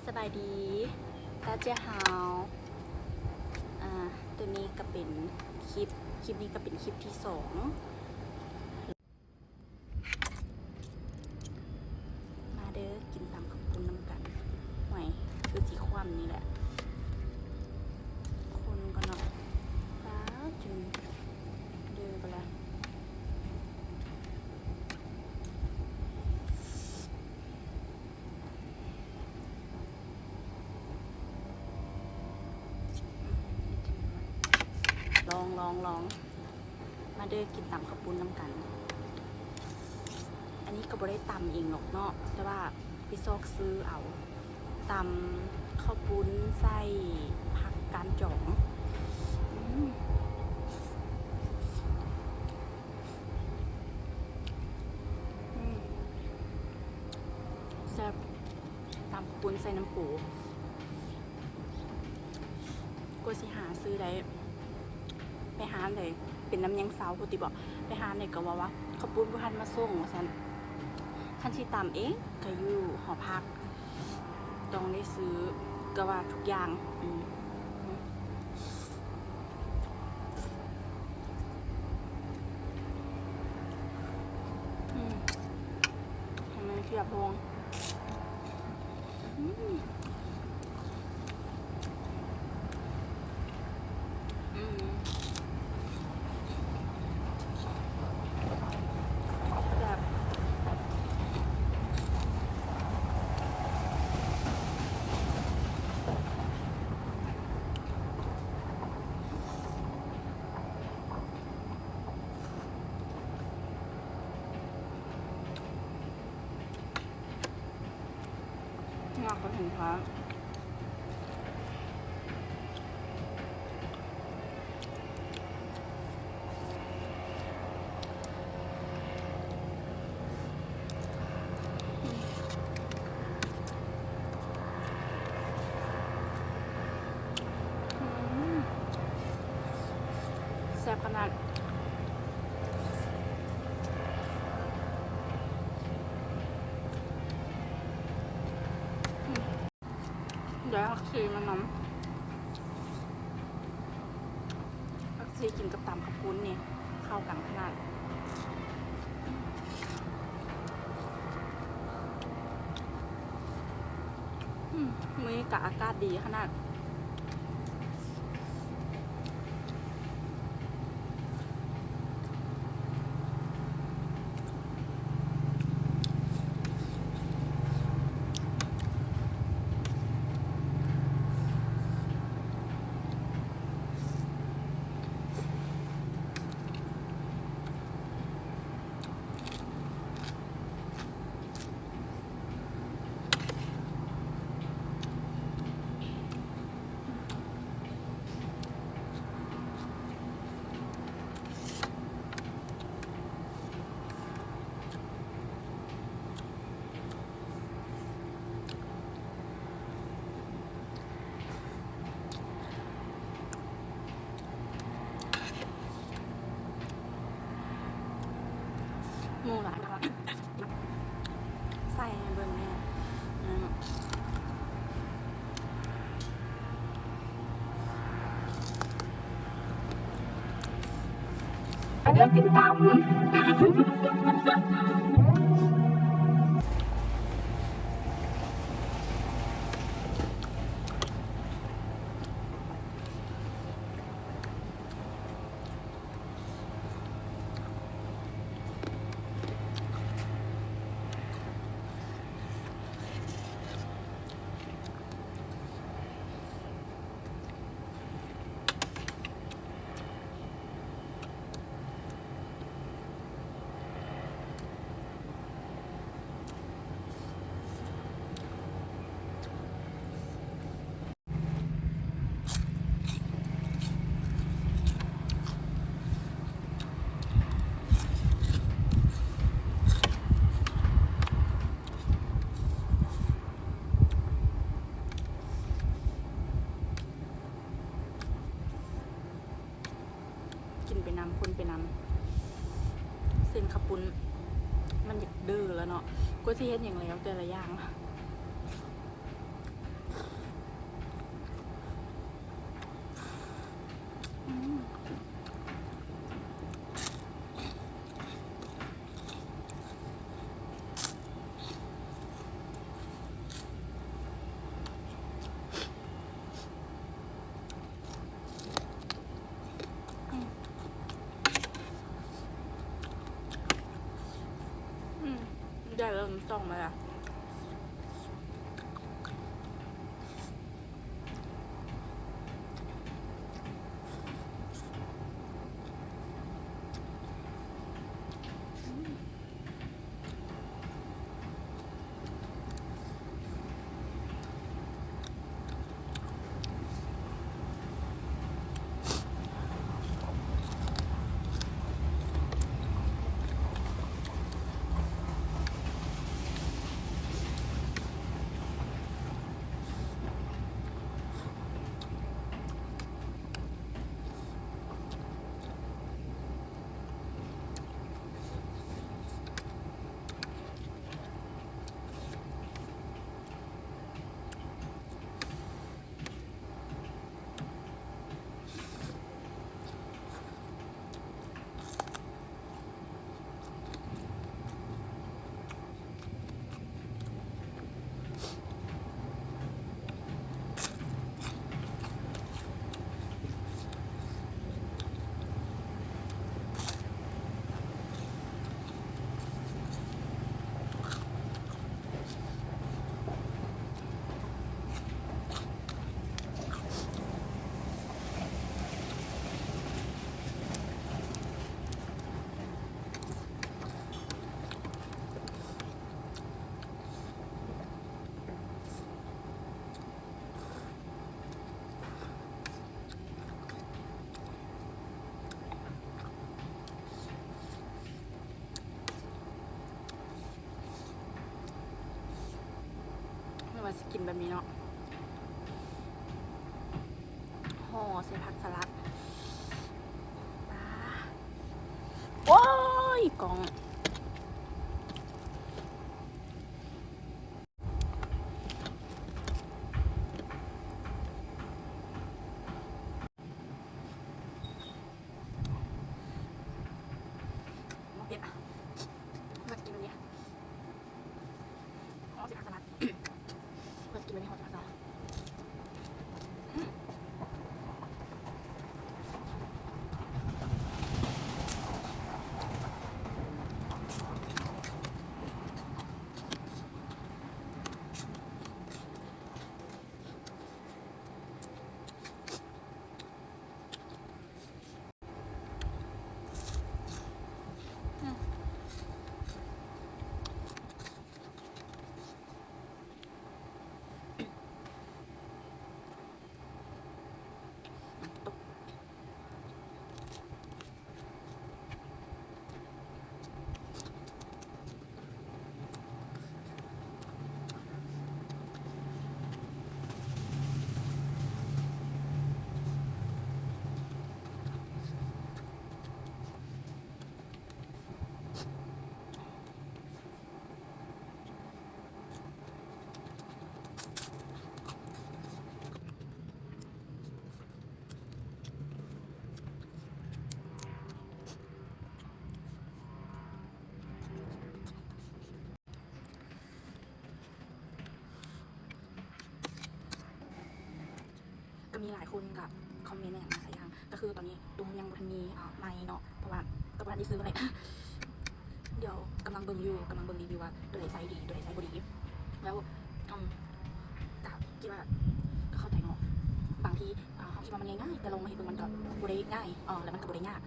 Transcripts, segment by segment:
ສະບາຍດີ ຕາເຈ້ຍຮາວ ອ່າ ໂຕນີ້ກະເປັນຄລິບ ຄລິບນີ້ກະເປັນຄລິບທີສອງ. ມາເດີ ກິນຕຳເຂົ້າປຸ້ນນຳກັນ. ຫວຍ ຄືຊິຄວ່ຳນີ້ແຫຼະ. ຄົນກ່ອນເນາະ. ປາດ ຈົນເດີໄປລະ. ລອງ ລອງ ລອງ. ມາເດີ ກິນຕຳເຂົ້າປຸ້ນນຳກັນ. ອັນນີ້ກະບໍ່ໄດ້ຕຳເອງດອກເນາະ ແຕ່ວ່າໄປຊອກຊື້ເອົາ. ຕຳເຂົ້າປຸ້ນໃສ່ຜັກການຈອງ. ອືມ ອືມ ແຊບ. ຕຳເຂົ້າປຸ້ນໃສ່ນ້ຳປູ. ກວ່າຊິຫາຊື້ໄດ້ ໄປຮ້ານໃດ ເປັນນຳຍັງເຊົາພຸ້ນຕິເບາະ. ໄປຮ້ານໃດກະເວົ້າວ່າ ເຂົ້າປຸ້ນບໍ່ທັນມາສົ່ງ ວ່າຊັ້ນ. ຄັນຊິຕຳເອງກະຢູ່ຫໍພັກ ຕ້ອງໄດ້ຊື້ ກະວ່າທຸກຢ່າງ. ອືມ ອືມ ທຳໄມເສຍບລົງ. ອືມ ອືມ ແຊບ. ງາກະເຫັນພະ. ອືມ ແຊບຂະໜາດ. ອືມ ໄດ້ຜັກຊີມານຳ. ຜັກຊີກິນກັບຕຳເຂົ້າປຸ້ນນີ້ເຂົ້າກັນຂະໜາດ. ອືມ ມື້ນີ້ກະອາກາດດີຂະໜາດ. ໝູຫຼາຍ ໃສ່ໃຫ້ເບິ່ງແນ່. ເດີ ຕິດຕາມ. ກິນໄປນຳ ຄົນໄປນຳ. ເສັ້ນເຂົ້າປຸ້ນມັນຢາກເດີແລ້ວເນາະ ກວ່າຊິເຮັດຫຍັງແລ້ວແຕ່ລະຢ່າງ. ອອກມາລະ. ຫຼືວ່າຊິກິນແບບນີ້ເນາະ ຫໍ່ໃສ່ຜັກສະຫຼັດ. ປາ ໂອ້ຍ ກ້ອງ. ເຜັດ ວ່າຊິກິນແບບນີ້ ເຮົາຊິພັກສະຫຼັດ ວ່າຊິກິນແບບນີ້ ເຮົາຊິພັກສະຫຼັດ. ກໍມີຫຼາຍຄົນກໍຄອມເມັນຫຍັງຫຼາຍຢ່າງ ກໍຄືຕອນນີ້ຕຸ້ມຍັງບໍ່ທັນມີ ອາ ໄມເນາະ ເພາະວ່າກໍບໍ່ທັນໄດ້ຊື້ເລີຍ ດຽວກຳລັງເບິ່ງຢູ່ ກຳລັງເບິ່ງຣີວິວວ່າໂຕໃດໃຊ້ດີ ໂຕໃດໃຊ້ບໍ່ດີ ແລ້ວ ອາ ກໍຄິດວ່າ ກໍເຂົ້າໃຈເນາະ ບາງທີ ອາ ເຮົາຄິດວ່າມັນງ່າຍໆ ແຕ່ລອງມາເຮັດເບິ່ງມັນກໍບໍ່ໄດ້ງ່າຍ ເອີ ແລ້ວມັນກໍບໍ່ໄດ້ຍາກ.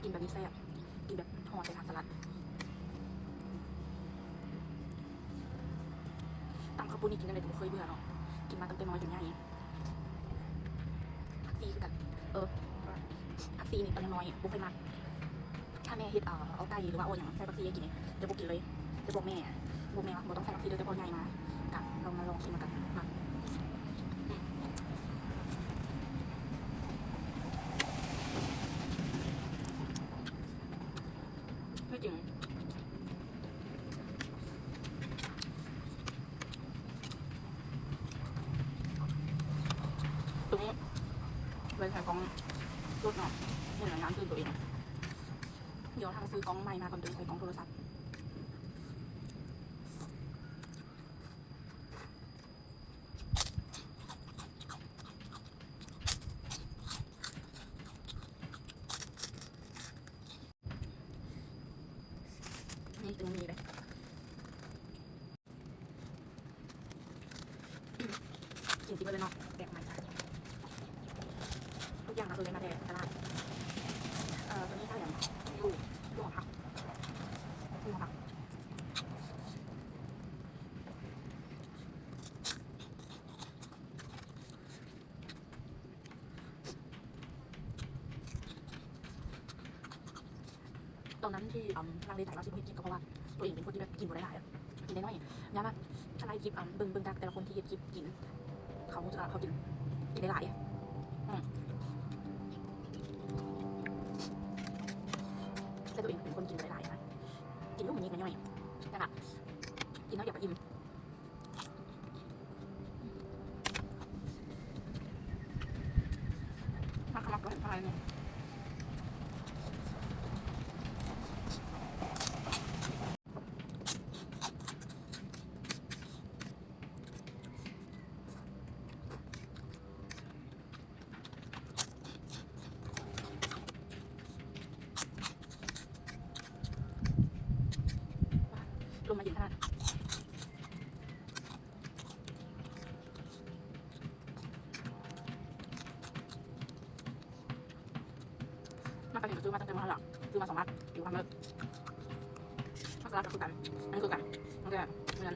ກິນແບບນີ້ແຊບ ກິນແບບຫໍ່ໃສ່ຜັກສະຫຼັດ. ຕຳເຂົ້າປຸ້ນນີ້ກິນຈັ່ງໃດກໍບໍ່ເຄີຍເບື່ອເນາະ ກິນມາຕັ້ງແຕ່ນ້ອຍຈົນໃຫຍ່. ຜັກຊີຄືກັນ ເອີ ຜັກຊີນີ້ຕອນຍັງນ້ອຍບໍ່ເຄີຍມັກ ຖ້າແມ່ເຮັດ ເອີ ເອົາໄກ່ ຫຼືວ່າເອົາຫຍັງໃສ່ຜັກຊີໃຫ້ກິນນີ້ ຈະບໍ່ກິນເລີຍ ຈະບອກແມ່ ບອກແມ່ວ່າບໍ່ຕ້ອງໃສ່ຜັກຊີເດີ ແຕ່ພໍໃຫຍ່ມາກະລອງ ມາລອງກິນນຳກັນ ມັກ. ທີ່ຈິງ ຕົວນີ້ເວລາໃຊ້ກ້ອງສົດເນາະ ເຫັນແລ້ວງາມຕື່ນຕົວເອງ. ດຽວຖ້າຊື້ກ້ອງໃໝ່ມາກ່ອນ ຈະໃສ່ກ້ອງໂທລະສັບ. ນີ້ ຕົງນີ້ເດ້. ກິນຊິເບິດເລີຍເນາະ ແບບໃໝ່ ທຸກຢ່າງກໍຄືໄດ້ມາແຕ່ຕະຫຼາດ. ເອີ ຕົວນີ້ເຂົ້າຫຍັງ ຢູ່ ຢູ່ຫໍພັກ ຢູ່ຫໍພັກ. ຕອນນັ້ນທີ່ ອຳ ລັງເລໃຈວ່າຊິບໍ່ເຮັດຄລິບ ກໍເພາະວ່າຕົວເອງເປັນຄົນທີ່ແບບກິນບໍ່ໄດ້ຫຼາຍ ກິນໄດ້ໜ້ອຍ. ຍາມວ່າຄັນໄລ່ຄລິບ ອຳ ເບິ່ງ ເບິ່ງຈາກແຕ່ລະຄົນທີ່ເຮັດຄລິບກິນ ເຂົາຮູ້ສຶກວ່າເຂົາກິນ ກິນໄດ້ຫຼາຍ. ອືມ ແຕ່ຕົວເອງເປັນຄົນກິນບໍ່ໄດ້ຫຼາຍນະ ກິນຢູ່ມື້ນິດໜ້ອຍ ແຕ່ວ່າກິນໜ້ອຍດຽວກໍອີ່ມ. ມັກ ມັກ ມັກ ລົມມາເຢັນຂະໜາດ. ມັນກໍເຫັນ ຊື້ມາຕັ້ງແຕ່ມື້ນັ້ນລະ ຊື້ມາສອງບາດ ຢູ່ຄຳເລີດ. ມັກສະລັດກໍຄືກັນ ອັນນີ້ຄືກັນ ມັນກໍແບບ ເໝືອນ